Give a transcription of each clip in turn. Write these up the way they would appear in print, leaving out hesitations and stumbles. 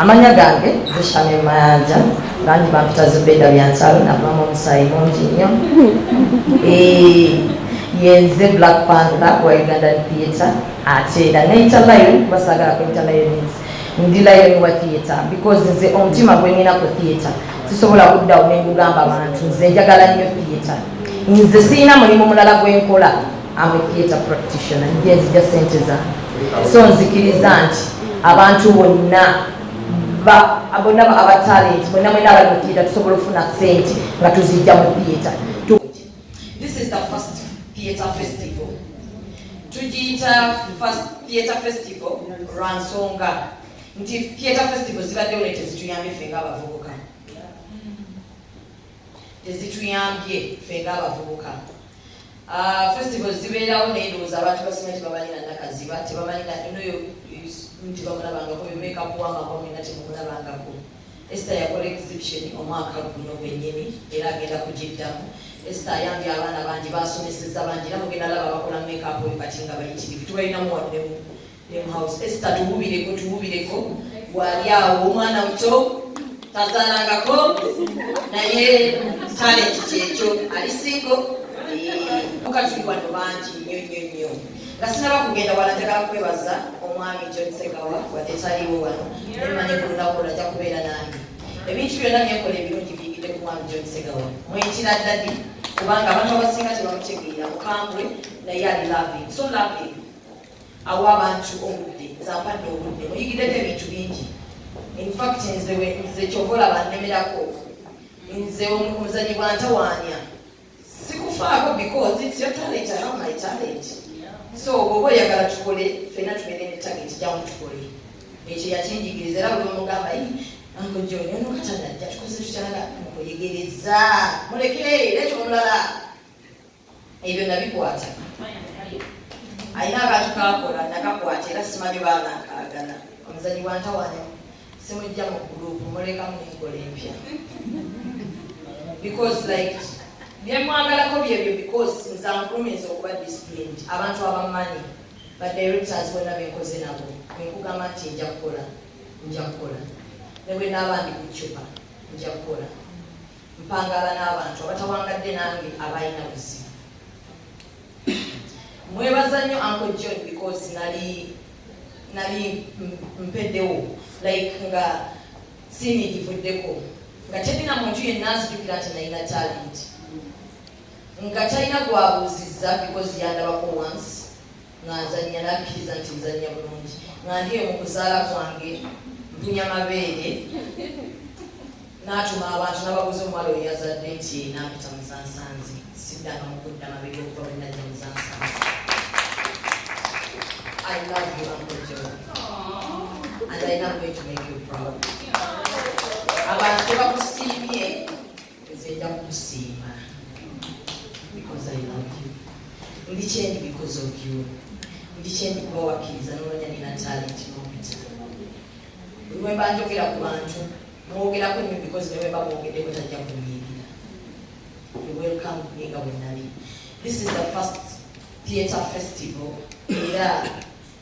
Amanya gange nze Shamim Mayanja, bangi bampita Zubeda Byansalo, navamu omusaayi mungi nnyo. Yenze Black Panther wa Ugandan Theatre, ate era neyita Lion kuba saagala kweyita Lioness. Ndi Lion wa theatre because nze omutima gwe nnina ku theatre sisobola kuddawo ne ngugamba abantu. Nze njagala nnyo theatre. Nze sirina mulimu mulala gwe nkola. Am a theatre practitioner, nje nzija sente zange. So nzikiriza nti abantu bonna bonna aba talent, bonna mwena abali mu theatre, tusobola okufuna sente nga tuzijja mu theatre. This is the first theatre festival. Tugiyita first theatre festival lwa nsonga nti theatre festival zibaddewo naye tezituyambye ffe ng'abavubuka, tezituyambye ffe ng'abavubuka. Festival zibeerawo naye ndowooza abantu basinga tebamanyi na Nakaziba, tebamanyi noyo nti bamulabangako makeup wamagwa, mwena temumulabangako. Esther yakola exhibition omwaka guno gwennyini era agenda kugiddamu. Esther ayambye abaana bangi, basomeseza bangi, era mugenda laba abakola makeup oyo kati nga bayitirivu. Tubalinamu wadde mu house. Esther, tuwubireko, tuwubireko. Wali awo omwana muto tazaalangako naye talent kyekyo, ali single. Tuli wano bangi nnyo nnyo nnyo. Nga sinaba kugenda wala, njagala kwebaza omwami John Segawa. Wadde taliiwo wano, naye ku lunaku olwo ajja kubeera nange. Ebintu byonna byenkola ebirungi biyigidde ku mwami John Segawa. Mwentira daddy kubanga abantu abasinga tebamutegeera. Mukambwe naye ali loving, so loving, awa abantu obudde. Nze ampadde obudde, muyigiddeko ebintu bingi. Infact nze kyova olaba nnemerako. Nze omuzanyi bwantawaanya sikufaako because it's your talent, I have my talent. So bw'oba oyagala tukole ffenna, tubeere ne target, jamu tukole. Ekyo yakinjigiriza era buli omugamba, "Uncle John ono katanajja, tukoze tutyanga?" Mukuyegereza, muleke, leeta omulala. Ebyo nabikwata. Alina akantu kakola nakakwata era simanyi baana akaagala. Omuzanyi bwantawaanya simujja mu group, mulekamu nenkola empya because like byemwagalako byebyo, because nze ankulumiza okuba disciplined. Abantu abamanyi, ba directors bonna benkoze nabo, bwenkugamba nti nja kukola, nja kukola. Ne bwe naaba ndi ku cupa, nja kukola. Mpangala n'abantu abatawangadde nange abalina buzibu. Mwebaza nnyo Uncle John because nali mpeddewo, like nga siini givuddeko, nga terina muntu yenna nzijukira nti nalina talent, nga talina gwabuuzizza because yandabako once nga nzannya, nakkiriza nti nzannya bulungi. Nga ndiyo mu kuzaala kwange mpunya mabeere, n'atuma abantu n'ababuuza omuwala oyo yazadde nti nampita Muzansanzi. Siddanga mu kudda mabega okuva bwe najja Muzansanzi. I love you, Uncle John, and I am going to make you proud. Abantu tebakusiimye, nze nja kukusiima because I love you. Ndi kyendi because of you. Ndi kyendi kuba wakkiriza n'omanya nina talent n'ompita. Buli bwe mba njogera ku bantu, mwogerako nnyo because ne bwe mba mwogeddeko tajja kunyiigira. You welcome me nga bwe nali. This is the first theatre festival. Era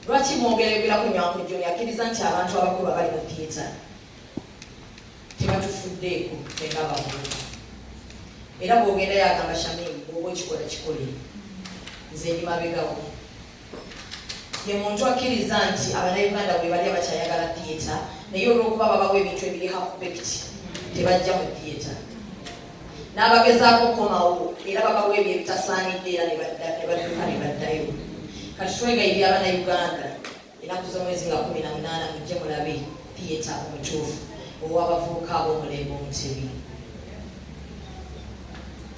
lwaki mwogeregerako nnyo Uncle John? Akkiriza nti abantu abakulu abali mu theatre tebatufuddeeko ffe ng'abavubuka. Era bw'ogenda yagamba, "Shamim, bw'oba okikola kikole, nze ndi mabegawo." Ye muntu akkiriza nti Abannayuganda bwe bali abakyayagala theatre, naye olw'okuba babawo ebintu ebiri half baked tebajja mu theatre. N'abagezaako okukomawo era babawo ebyo ebitasaanidde era ne badduka ne baddayo. Kati twegayirira Abannayuganda, ennaku z'omwezi nga 18 mujje mulabe theatre omutuufu ow'abavubuka ab'omulembe Omutebi.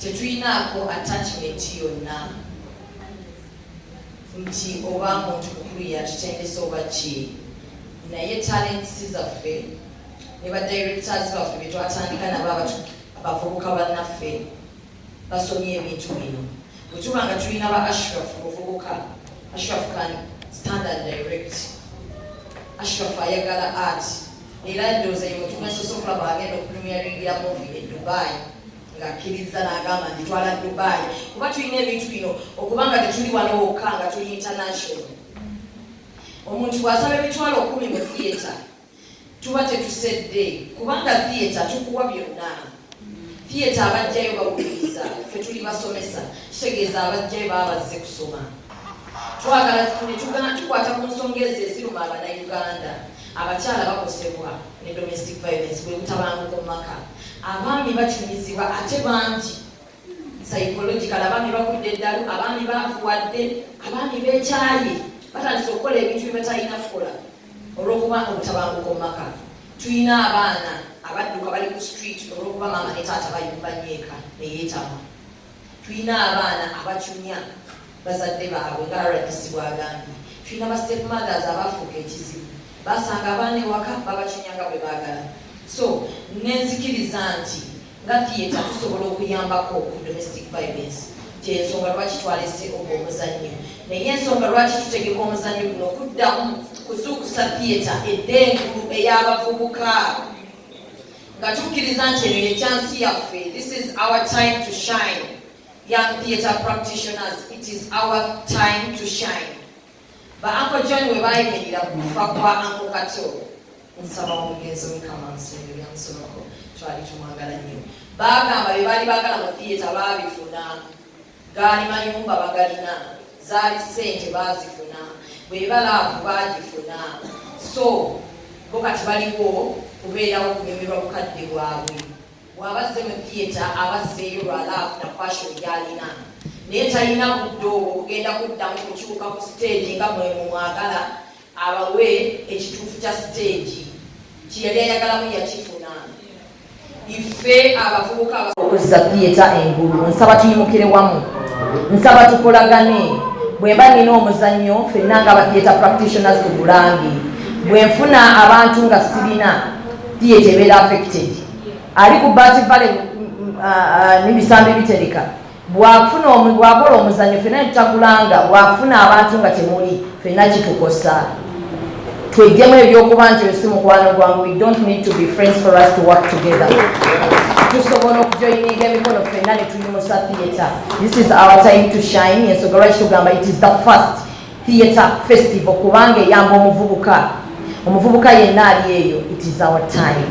Tetulinaako attachment yonna nti oba muntu mukulu yatutendesa oba ki, naye talents zaffe ne ba directors baffe betwatandika nabo, abavubuka bannaffe basomye ebintu bino. Bwe tuba nga tulina ba Ashraf, muvubuka Ashraf can stand and direct. Ashraf ayagala art era ndowooza ye muntu gwensoose okulaba agenda okupremieringira movie e Dubai, ng'akkiriza n'agamba nditwala Dubai, kuba tulina ebintu bino okubanga tetuli wano wokka, nga tuli international. Omuntu bw'asaba 100,000 mu theatre. Tuba tetusedde, kubanga theatre tukuwa byonna. Theatre abajjayo bawuliriza, ffe tuli basomesa, kitegeeza abajjayo baba bazze kusoma. Twagala tukwata ku nsonga ezo eziruma Abannayuganda. Abakyala bakosebwa ne domestic violence, bwe butabanguko mu maka. Abaami bacunyizibwa, ate bangi psychological. Abaami bagudde eddalu, abaami baafuwadde, abaami beekyaye, batandise okukola ebintu bye batalina kukola olw'okuba obutabanguko mu maka. Tulina abaana abadduka, bali ku street olw'okuba maama ne taata bayumba nnyo eka neyeetamwa. Tulina abaana abacunya bazadde baabwe nga RDC bwagambye. Tulina ba step mothers abafuuka ekizibu, basanga abaana ewaka babacunya nga bwe baagala. So nenzikiriza nti nga theatre tusobola okuyambako ku domestic violence, kyensonga lwaki twalese ogwo omuzannyo. Naye ensonga lwaki tutegeka omuzannyo guno, okuddamu kuzuukusa theatre edda engulu ey'abavubuka, nga tukkiriza nti eno ye chance yaffe. This is our time to shine, young theatre practitioners. It is our time to shine. Ba Uncle John we bayimirira ku kufa kwa Uncle Kato, nsaba omugenzi Omukama nsonga byamusobako, twali tumwagala nnyo, bagamba bye baali baagala mu theatre baabifuna. Gaali mayumba bagalina, zaali ssente baazifuna, bweba love baagifuna. So bo kati baliwo kubeerawo kunyumirwa bukadde bwabwe. Bw'abazze mu theatre, abazzeeyo lwa love na passion gy'alina, naye talina budde obwo kugenda kuddamu kukyuka ku stage nga mwe mumwagala abawe ekituufu kya stage. Kyeyali ayagalamu yakifuna. Ife abavubuka okuzza theatre engulu, nsaba tuyimukire wamu, nsaba tukolagane. Bwe mba nina omuzannyo, ffenna nga aba theatre practitioners tugulange. Bwe nfuna abantu nga sirina, theatre ebeera affected. Ali ku Bat Valley n'ebisambi bitereka, bwafuna bwakola omuzannyo, ffenna netutagulanga. Bwafuna abantu nga temuli, ffenna kitukosa. Twejjemu ebyokuba nti oyo si mukwano gwange. We don't need to be friends for us to work together. Tusobola okujoininga emikono ffenna ne tuyimusa theatre. This is our time to shine. Ensonga lwaki tugamba it is the first theatre festival, kubanga eyamba omuvubuka, omuvubuka yenna ali eyo. It is our time,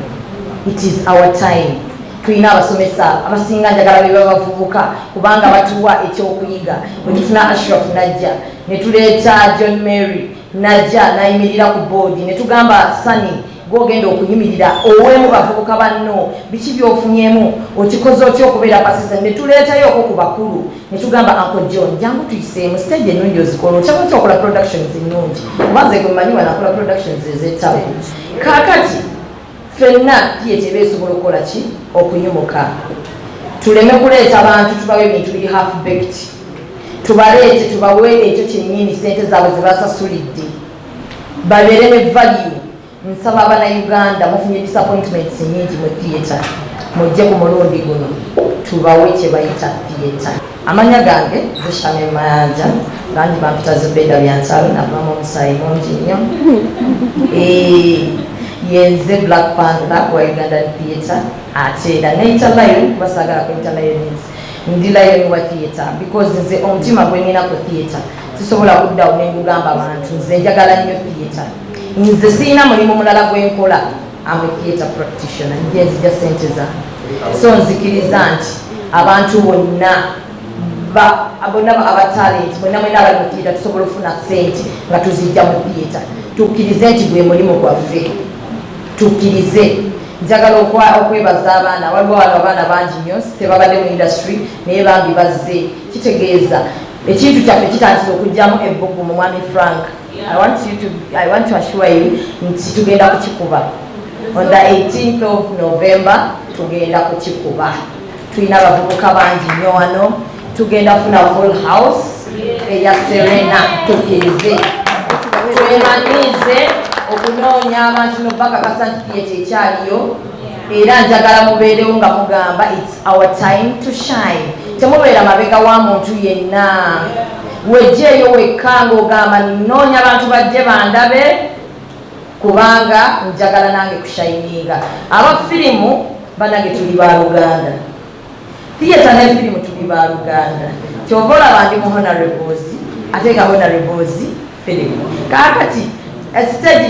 it is our time. Tulina abasomesa abasinga, njagala be babavubuka kubanga batuwa ekyokuyiga. Bwe tufuna Ashraf najja, ne tuleeta John Mary najja nayimirira ku boodi, ne tugamba Sani gwogenda okuyimirira oweemu bavubuka banno biki byofunyemu, okikoze otya okubeera pasisa. Ne tuleetayoko ku bakulu ne tugamba, "Uncle John, jangu tuyiseemu stage ennungi ozikola otya? Lwaki okola productions ennungi?" Oba nze gwe mmanyi wanakola productions ez'ettabu. Kaakati ffenna theatre eba esobola okukola ki? Okunyumuka. Tuleme kuleeta bantu tubawe ebintu biri half baked. Tubaleete, tubawe ekyo kyennyini sente zaabwe ze basasulidde, babeere ne value. Nsaba Abannayuganda, mufunye disappointments nyingi mu theatre, mujje ku mulundi guno tubawe kye bayita theatre. Amanya gange zishame Mayanja, bangi bampita Zubeda Byantalo, navamu omusaayi mungi nnyo. Yenze Black Panther wa Ugandan theatre, ate era neyita lion kuba saagala kweyita lioness. Ndi lion wa theatre because nze omutima gwe nina ku theatre sisobola kuddawo nengugamba abantu. Nze njagala nnyo theatre. Nze sirina mulimu mulala gwenkola. Am a theatre practitioner, nje nzija sente zange. So nzikiriza nti abantu bonna bonna aba talent, bonna mwena abali mu theatre, tusobola okufuna sente nga tuzijja mu theatre. Tukkirize nti gwe mulimu gwaffe, tukkirize. Njagala okwebaza abaana. Waliwo wano abaana bangi nnyo tebabadde mu industry, naye bambi bazze, kitegeeza ekintu kyaffe kitandise okugyamu ebbugumu. Mwami Frank, I want to assure you nti tugenda kukikuba on the 18th of November. Tugenda kukikuba. Tulina abavubuka bangi nnyo wano, tugenda kufuna full house eya Serena. Tukkirize, twemanyiize okunoonya abantu nobakakasa nti theatre ekyaliyo. Era njagala mubeerewo nga mugamba, "It's our time to shine." Temubeera mabega wa muntu yenna, wejjeeyo wekka ng'ogamba, "Noonya abantu bajje bandabe kubanga njagala nange kushininga." Aba firimu banange, tuli ba luganda. Theatre ne firimu tuli ba luganda. Kyova olaba ndi mu honorables, ate nga honorables firimu. Kaakati Stage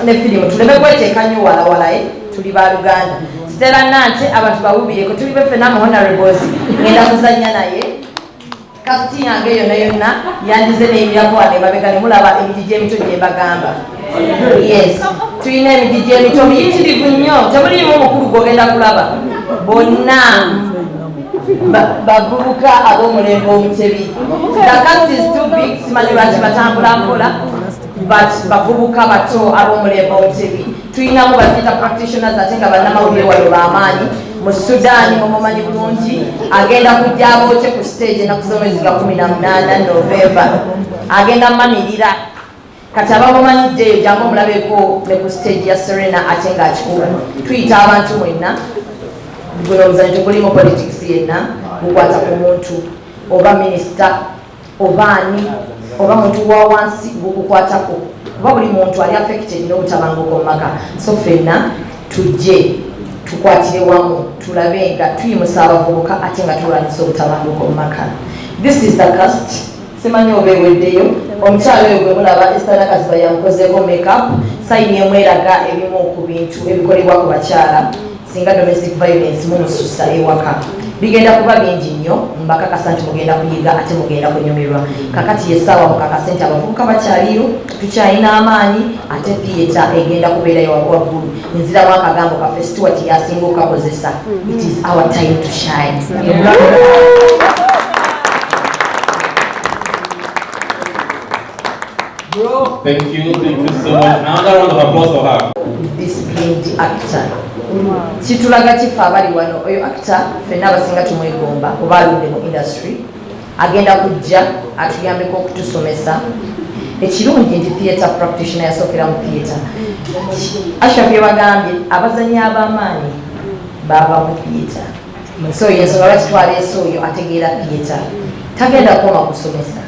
ne firimu tuleme kweteeka nnyo walawala, tuli baluganda. Stella Nante, abantu bawubireko, tuli beffena mu honorables, ngenda kuzannya naye. Cast yange yonna yonna yandize neyimirako wano emabega ne mulaba emigigi emito gye mbagamba. Yes, tulina emigigi emito miyitirivu nnyo, temuliimu omukulu gwogenda kulaba, bonna bavubuka ab'omulembe omutebi. The cast is too big, simanyi lwaki batambula mpola, but bavubuka bato ab'omulembe omutebi. Tulinamu ba theatre practitioners ate nga bannamawulire wano b'amaanyi mu Sudaani, mumumanyi bulungi, agenda kujja aboote ku stage ennaku z'omwezi ga 18 November, agenda mamirira. Kati abamumanyidde eyo, jangu omulabeko ne ku stage ya Serena ate ng'akikuba. Tuyita abantu mwenna. Guno omuzanyo tegulimu politics yenna, gukwata ku muntu oba minisita oba ani oba muntu wa wansi, gukukwatako kuba buli muntu ali affected n'obutabanguko mu maka. So ffenna tujje tukwatire wamu tulabe nga tuyimusa abavubuka ate nga tulwanyisa obutabanguko mu maka. This is the cast. Simanyi oba eweddeyo. Omukyalo oyo gwe mulaba, Esther Nakaziba yamukozeeko makeup. Sign emu eraga ebimu ku bintu ebikolebwa ku bakyala singa domestic violence mumususa ewaka. Bigenda kuba bingi nnyo, mbakakasa nti mugenda kuyiga ate mugenda kunyumirwa. Kakati yessaawa mukakase nti abavubuka bakyaliyo, tukyalina amaanyi ate theatre egenda kubeerayo waggulu. Nziramu akagambo kaffe, Stuart yasinga okukakozesa: it is our time to shine. Thank you so much. Another round of applause for her. Disciplined actor kitulaga kifa abali wano. Oyo actor ffenna abasinga tumwegomba oba aludde mu industry, agenda kujja atuyambeko okutusomesa. Ekirungi nti theatre practitioner, yasookera mu theatre. Ashraf yabagambye abazanyi ab'amaanyi bava mu theatre, so yensonga lwaki twaleese oyo ategeera theatre. Tagenda kukoma kusomesa,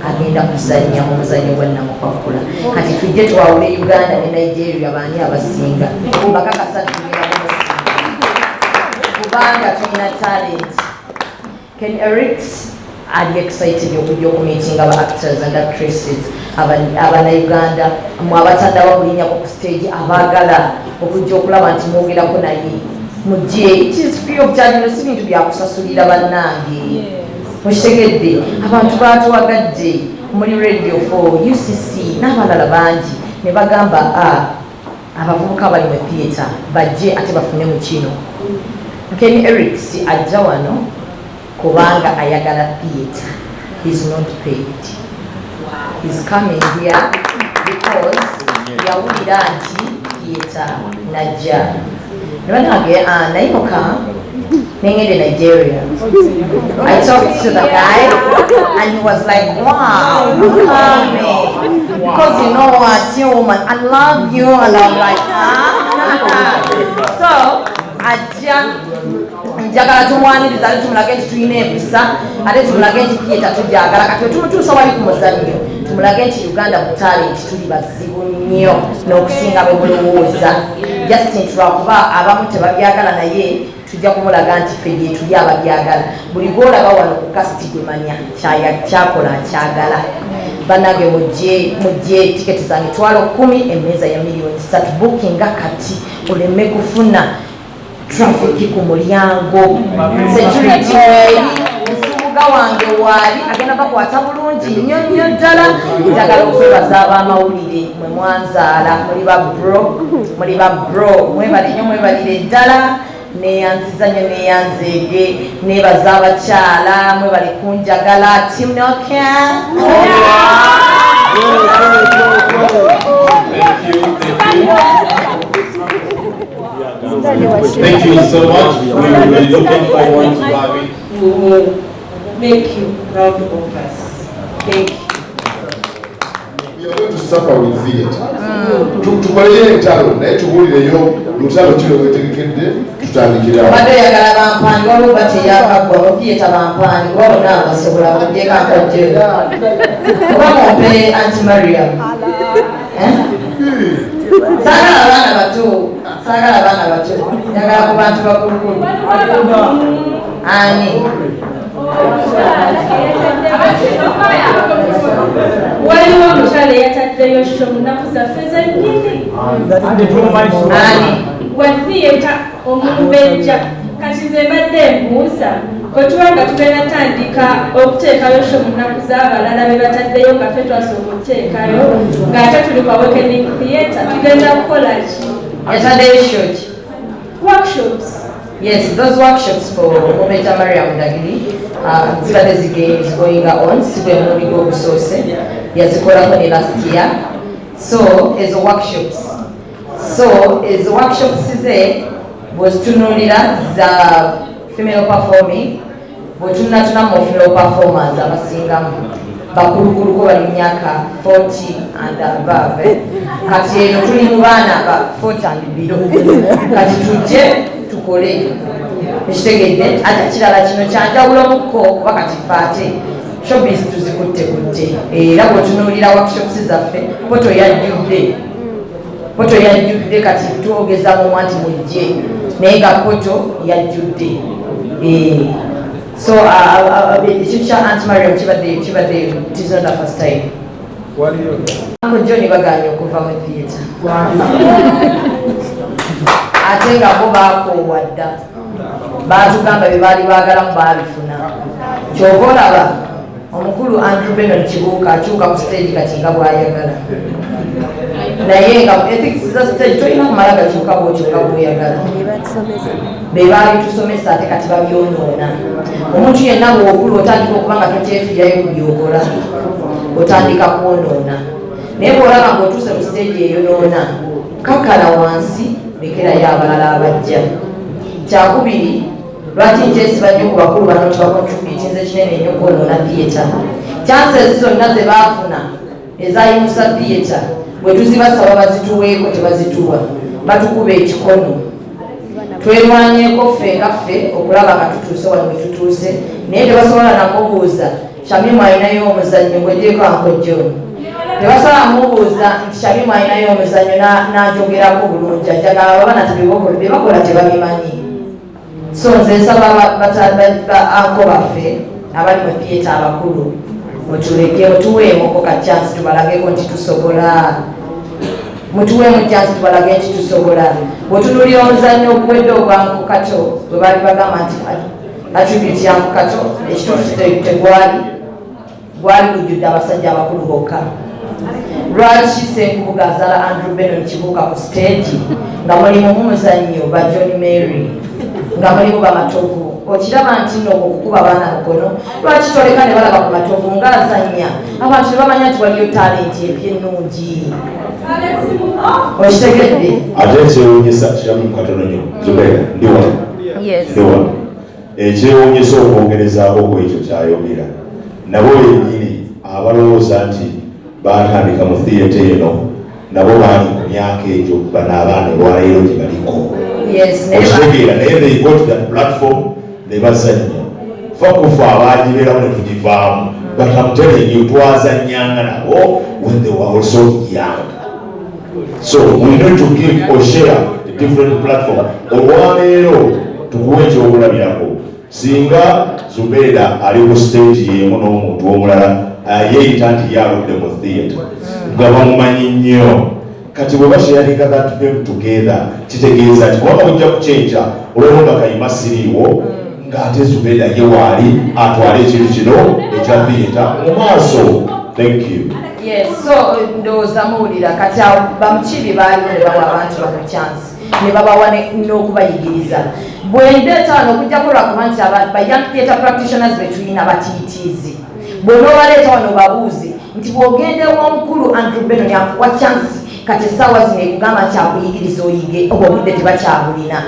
agenda kuzannya mu muzannyo gwa Namukwakula. Kati tujje twawule Uganda ne Nigeria, baani abasinga. Mbakakasa tugenda kumusinga kubanga tulina talent. Ken Erics ali excited okujja okumeetinga ba actors and actresses abanauganda mwe abatandaba kulinnyako ku stage, abaagala okujja okulaba nti mwogerako naye, mujje. It is free of charge, no si bintu byakusasulira. Bannange, mukitegedde, abantu batwagadde muri Radio 4, UCC n'abalala bangi ne bagamba, "Ah, abavubuka bali mu theatre bajje ate bafune mu kino." Ken Erics ajja wano kubanga ayagala theatre. He's not paid. He's coming here because yawulira nti theatre najja. Nebanage naye muka nengende Nigeria. I talked to the guy and he was like, "Wow, coming because you know what, you woman, I love you." And I'm like, "Ah." So ajja, njagala tumwaniriza ate tumulage nti tulina empisa, ate tumulage nti theatre tujagala. Kati wetumutuusa wali ku muzannyo, tumulage nti Uganda mu talent tuli bazibu nnyo n'okusinga bwe mulowooza. Just nti lwakuba abamu tebabyagala, naye tujja kumulaga nti ffe gye tuli ababyagala. Buli gwolaba wano ku cast gwe manya kyakola akyagala. Bannange, mujje, mujje. Tiketi za 100,000, emmeeza ya 3 miliyoni. Bookinga kati oleme kufuna traffic ku mulyango. Security weeri, nsubuga wange waali, agenda bakwata bulungi nnyo nnyo ddala. Njagala okwebaza ab'amawulire mwe mwanzaala, muli ba bro, muli ba bro, mwebale nnyo, mwebalire ddala. Neyanziza nnyo, neyanzeege. Nebaza abakyala, mwebale kunjagala. Team Nokia. Thank you, thank you. Thank you so much. We will be looking forward to having We will make you proud of us. Thank you. We are going to suffer with theatre. Tukoleyo entalo, naye tubuulireyo lutalo ki lwe wetegekedde, tutandikirawo. Obadde oyagala bampaani, waliwo bateyakaggwa mu theatre bampaani, kuba bonna basobola okugyeko akajjeo oba mumpe Anti Mariam. Eh? Saagala abaana bato, saagala abaana bato, njagala ku bantu bakulukulu. Ani? Waliwo omukyala eyataddeyo show mu nnaku zaffe zennyini. Ani? Wa theatre omumbejja. Kati nze mbadde mbuuza, bwe tuba nga tugenda tandika okuteekayo show mu nnaku z'abalala be bataddeyo nga ffe twasooka okuteekayo, ng'ate tuli ku Awakening Theatre, tugenda kukola ki? Yataddeyo show ki? Workshops. Yes, those workshops for Mumbejja Mariam Ndagiri zibadde going on, si gwe mulundi gw'ogusoose, yazikolako ne last year. So ezo workshops, so ezo workshops ze bw'ozitunuulira za female performing, bw'otunatuna mu female performers abasingamu bakulukuluko bali mu myaka 40 and above, eh? Kati eno tuli mu baana ba 40 and below. Kati tujje tukole, ekitegedde. Ate kirala, kino kyanjawulomukko kuba kati fe ate showbiz tuzikuttekutte, era bwetunuulira workshops zaffe, poto yajjudde, poto yajjudde. Kati twogeza mumwa nti mujje, naye nga poto yajjudde. So ekintu kya Aunt Mariam kibadde, it is not the first time. Uncle John baganye okuva mu theatre, ate nga bo bakoowa dda, batugamba bye baali baagalamu baabifuna. Kyova olaba omukulu Andrew Benon Kibuuka akyuka ku stage kati nga bw'ayagala, naye nga ethics za stage tolina kumala gakyuka bwotyo nga bw'oyagala. Be baali tusomesa, ate kati babyonoona. Omuntu yenna bw'okula otandika okuba nga tokyefiirayo ku byokola, otandika kwonoona. Naye bw'olaba ng'otuuse mu stage eyonoona, kakala wansi, lekerayo abalala abajja. Kyakubiri, lwaki nkyesiba nnyo ku bakulu bano nti bacontributinze kinene nnyo kwonoona theatre? Chances zonna ze baafuna ezayimusa theatre, bwe tuzibasaba bazituweeko, tebazituwa, batukuba ekikono. Twerwanyeko ffe nga ffe okulaba nga tutuuse wano we tutuuse, naye tebasobola namubuuza Shamimu alinayo omuzannyo gwegyeko Uncle John. Tebasobola mubuuza nti Shamimu alinayo omuzannyo n'ajogerako bulungi. Ajjagala abaana bye bakola tebabimanyi. So nze nsaba ba uncle baffe abali mu theatre abakulu, mutuleke, mutuweemuko ka chance tubalageko nti tusobola. Mutuweemu chance tubalage nti tusobola. Bwetunuulira omuzannyo oguwedde ogwa Uncle Kato, bwe baali bagamba nti attribute ya Uncle Kato, ekituufu tegwali, gwali gujjudde abasajja abakulu bokka. Lwaki Senkubuga azaala Andrew Benon Kibuuka ku stage nga mulimu mumuzannyo ba John Mary, nga mulimu bamatovu? Okiraba nti nno okukuba abaana mukono. Lwaki toleka ne balaba ku matovu ng'azannya, abantu ne bamanya nti waliyo talent empya ennungi? Okitegedde? Ate ekyewuunyisa kiramu katono nnyo, Zubeera, ndi wano. Yes. Ndi wano. Ekyewuunyisa, okwongerezaako ku ekyo kyayogera, nabo bennyini abalowooza nti baatandika mu theatre eno, nabo baali ku myaka egyo bano abaana olwaleero gye baliko. Yes, naye Okitegeera? Naye they got that platform ne bazannya. Fa kufa abagibeeramu ne tugivaamu, but I'm telling you, twazannyanga nabo when they were also young. So we need to give or share a different platform. Olwaleero tukuwa ekyokulabirako, singa Zubeera ali ku stage yemu n'omuntu omulala yeeyita nti ye aludde mu theatre nga bamumanyi nnyo, kati bwe basharinga that fame together, kitegeeza nti kubanga bujja kucenca olwaleero nga Kayima siriiwo, ng'ate Zubeera ye waali atwale ekintu kino ekya theatre mu maaso. Thank you. Yes, so ndowooza muwulira. Kati awo bamukibi baaliwo ne bawa abantu bano chance, ne babawa n'okubayigiriza. Bwe ndeeta wano, okujjako lwakuba nti ba young theatre practitioners be tulina batiitiizi, bw'onoobaleeta wano babuuzi nti bw'ogenda ew'omukulu Andrew Benon akuwa chance, kati essaawa zino ekugamba nti akuyigiriza oyige, obwo obudde tebakyabulina.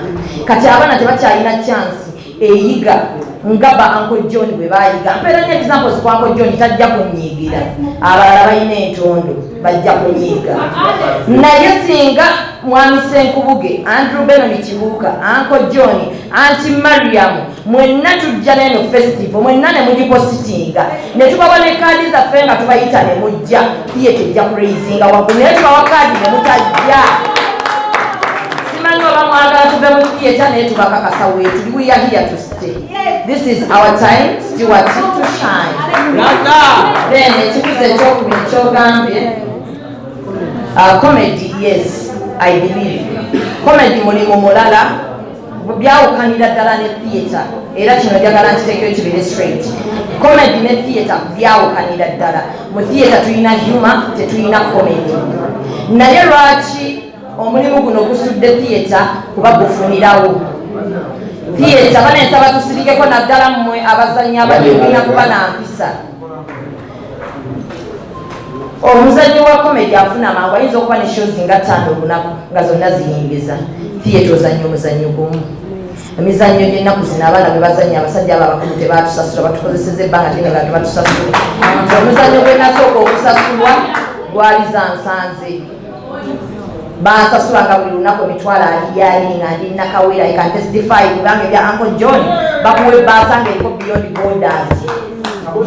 Kati abaana tebakyalina chance eyiga nga ba Uncle John bwe bayiga. Mpeera nyo examples ku Uncle John, tajja kunyiigira, abalala balina entondo bajja kunyiiga. Naye singa mwami Senkubuge, Andrew Benon Kibuuka, Uncle John, Aunty Mariam, mwenna tujja neno festival, mwenna ne mugipositinga ne tubawa ne kaadi zaffe nga tubayita ne mujja, theatre ejja kuraisinga waggulu. Naye tubawa kaadi ne mutajja, simanyi oba mwagala tuve mu theatre, naye tubakakasa weetuli. We are here to stay. This is our time, Stuart, to shine. Then ekibuzo ekyokubiri kyogambye, comedy, yes, I believe comedy mulimu mulala, byawukanira ddala ne theatre. Era kino njagala nkiteekeyo kibeere straight: comedy ne theatre byawukanira ddala. Mu theatre tulina humor, tetulina comedy. Naye lwaki omulimu guno gusudde theatre? Kuba gufunirawo theatre. Banensaba tusirikeko, naddala mmwe abazannyi abadumira, kuba na mpisa. Omuzannyi wa comedy afuna mangu, ayinza okuba ne shows nga 5 olunaku nga zonna ziyingiza. Theatre ozannya omuzannyo gumu. Emizannyo gy'ennaku zino abaana bwe bazannya, abasajja abo abakulu tebatusasula, batukozeseza ebbanga tene nga tebatusasula. Omuzannyo gwe nasooka okusasulwa gwali Zansanze. Bansasula nga buli lunaku 220,000 nga ndi Nakawera. I can testify, kubanga ebya Uncle John bakuwa ebbaasa nga eriko Beyond Borders.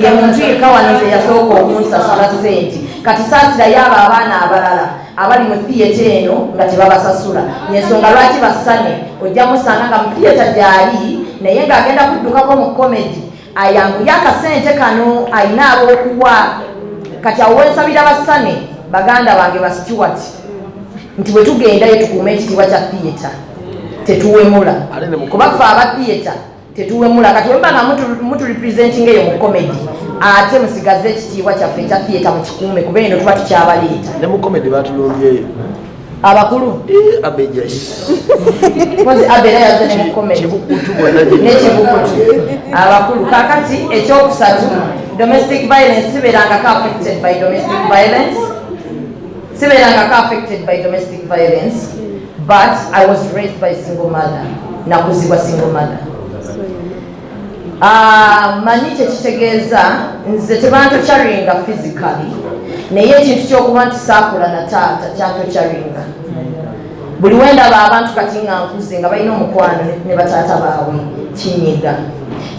Ye muntu yekka wano nze yasooka okunsasula sente. Kati saasira yaabo abaana abalala abali mu theatre eno nga tebabasasula. Yensonga lwaki basane ojja musanga nga mu theatre gyali, naye ng'agenda kuddukako mu comedy ayanguye akasente kano ayina ab'okuwa. Kati awo wensabira basane baganda bange ba Stewart nti bwe tugendayo tukuume ekitiibwa kya theatre, tetuwemula, kuba ffe aba theatre tetuwemula. Kati wemba nga muturepresentinga eyo mu comedy, ate musigaze ekitiibwa kyaffe ekya theatre mukikuume, kuba eno tuba tukyabaleeta. Ne mu comedy batulumbyeyo. Abakulu. Abejas. Kozi abeera yazze ne mu comedy. Kibukutu bwonna gye. N'ekibukutu abakulu. Kakati ekyokusatu, domestic violence. Sibeerangako affected by domestic violence, sibeerangako affected by domestic violence, but I was raised by single mother. Nakuzibwa single mother. Ah, manyi kyekitegeeza. Nze tebantorturinga physically, naye ekintu kyokuba nti saakula na taata kyantorturinga. Buli wendaba abantu kati nga nkuze nga balina omukwano ne bataata baabwe, kinyiga.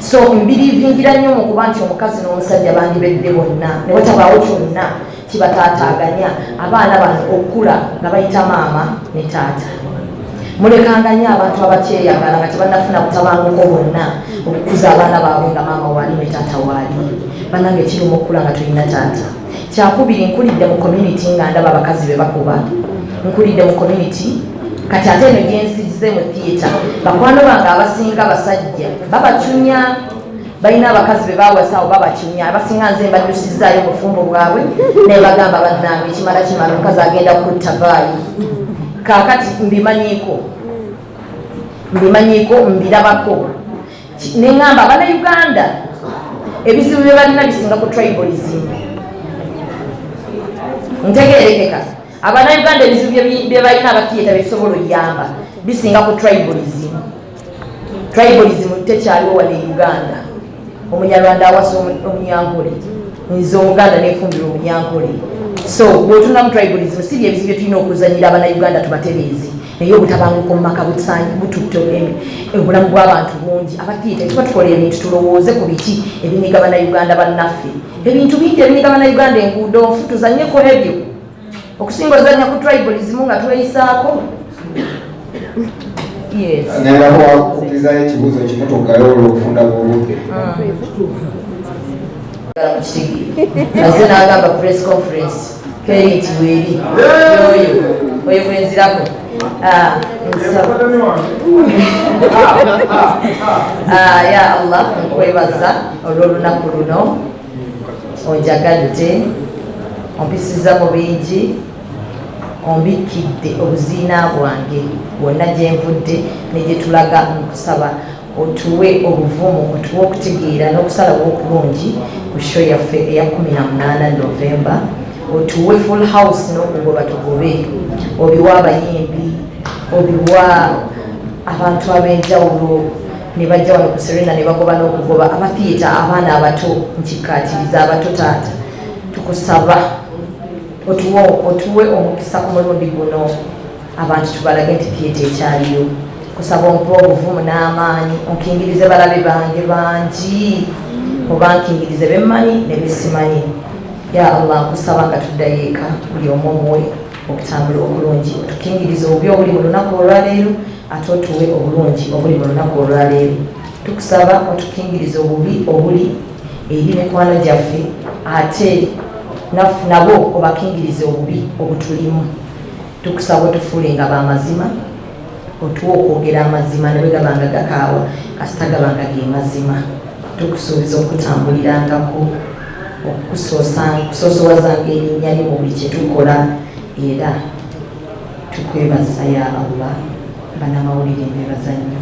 So mbelievingira nnyo mu kuba nti omukazi n'omusajja bandibedde bonna ne watabaawo kyonna kibataataaganya abaana bano okukula nga bayita maama ne taata. Mulekanga nnyo abantu abakyeyagala nga tebannafuna butabanguko bwonna okukuza abaana baabwe nga maama waali ne taata waali. Bannange, kiruma okukula nga tolina taata. Kyakubiri, nkulidde mu community nga ndaba abakazi be bakuba. Nkulidde mu community, kati ate eno gyensize mu theatre, bakwano bange abasinga basajja babacunya, balina abakazi be bawasa awo babacunya. Abasinga nze mbaddusizaayo bufumbo bwabwe, naye bagamba, "Bannange, kimala kimala, omukazi agenda kutta vaayo." Kaakati mbimanyiiko, mbimanyiiko, mbirabako. Neŋŋamba Abannayuganda ebizibu bye balina bisinga ku tribalism. Ntegerekeka? Abannayuganda ebizibu bye balina, abatheatre bebisobola oyamba, bisinga ku tribalism. Tribalism tekyaliwo wano e Uganda. Omunyarwanda awasa Omunyankole, nze Omuganda nefumbira Omunyankole. So bwetunamu tribalism, si byebizibu byetulina okuzanyira Abannayuganda tubatereeze. Naye obutabanguko mu maka bututte obulamu bw'abantu bungi. Abatheatre tuba tukola ebintu, tulowooze ku biki ebinyiga Bannayuganda bannaffe. Ebintu bingi ebinyiga Bannayuganda, enguudo nfu, tuzanyeko ebyo okusinga ozanya ku tribalism nga tweyisaako. Yes. Ngenda kukkirizayo ekibuuzo kimu tuggalewo olw'obufunda bw'obudde. Mukitegeere, aze n'agamba press conference keri nti weeri oyo oyo gwenzirako. Ah, nsaba. Ah, ya Allah, nkwebaza olw'olunaku luno. Onjagadde, ompisiza mu bingi, ombikkidde obuziina bwange bwonna gye nvudde ne gye tulaga. Nkusaba otuwe obuvumu, otuwe okutegeera n'okusalawo okulungi ku show yaffe eya 18 Novemba. Otuwe full house n'okugoba tugobe. Obiwa abayimbi, obiwa abantu ab'enjawulo ne bajja wano ku Serena ne bagoba n'okugoba. Abatheatre, abaana abato, nkikkaatiriza abato, taata tukusaba otuwe omukisa ku mulundi guno, abantu tubalage nti theatre ekyaliyo. Kusaba ompe obuvumu n'amaanyi, onkingirize balabe bange bangi, oba nkingirize bemmanyi ne besimanyi. Ya Allah, nkusaba nga tuddayo eka, buli omu omuwe okutambula okulungi. Otukingirize obubi obuli mu lunaku olwaleero, ate otuwe obulungi obuli mu lunaku olwaleero. Tukusaba otukingirize obubi obuli eri mikwano gyaffe, ate nabo obakingirize obubi obutulimu. Tukusaba otufuule nga bamazima, otuwe okwogera amazima ne bwe gaba nga gakaawa, kasita gaba nga ge mazima. Tukusuubiza okutambulirangako, okusoosowazanga erinnya lyo mu buli kye tukola, era tukwebaza ya Allah. Banamawulire, mbebaza nnyo.